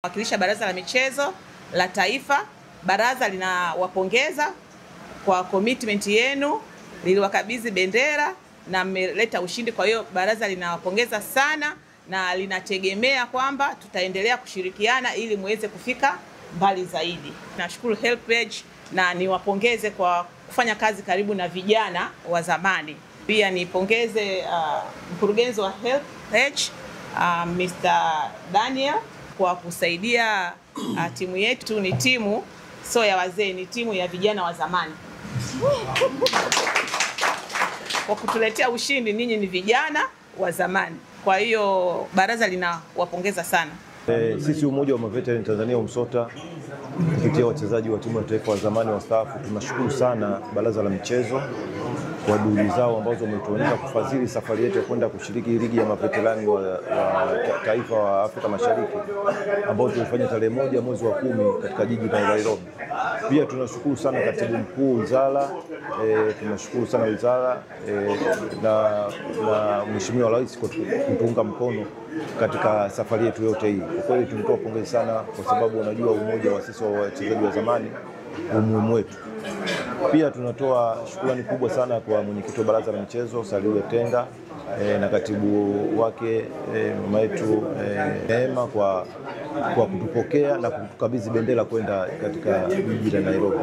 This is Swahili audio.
Wakilisha Baraza la Michezo la Taifa. Baraza linawapongeza kwa commitment yenu, liliwakabidhi bendera na mmeleta ushindi. Kwa hiyo baraza linawapongeza sana na linategemea kwamba tutaendelea kushirikiana ili muweze kufika mbali zaidi. Nashukuru HelpAge na niwapongeze kwa kufanya kazi karibu na vijana wa zamani. Pia nipongeze mkurugenzi wa HelpAge Mr. Daniel kwa kusaidia timu yetu. Ni timu sio ya wazee, ni timu ya vijana wa zamani. Kwa kutuletea ushindi, ninyi ni vijana wa zamani. Kwa hiyo baraza linawapongeza sana. Sisi Umoja wa Maveterani Tanzania UMSOTA kupitia wachezaji wa timu ya taifa wa zamani wastaafu tunashukuru sana Baraza la Michezo kwa juhudi zao ambazo wametuonyesha kufadhili safari yetu ya kwenda kushiriki ligi ya maveterani wa taifa wa Afrika Mashariki ambao tulifanya tarehe 1 mwezi wa 10 katika jiji la Nairobi. Pia tunashukuru sana katibu mkuu wizara, tunashukuru sana wizara na Mheshimiwa Rais kwa kutuunga mkono katika safari yetu yote hii. Kwa kweli tunatoa pongezi sana kwa sababu unajua umoja wa sisi wa wachezaji wa zamani umuhimu wetu. Pia tunatoa shukrani kubwa sana kwa mwenyekiti wa Baraza la Michezo Saliu Tenga na katibu wake mama yetu Neema kwa kutupokea na kutukabidhi bendera kwenda katika jiji la Nairobi.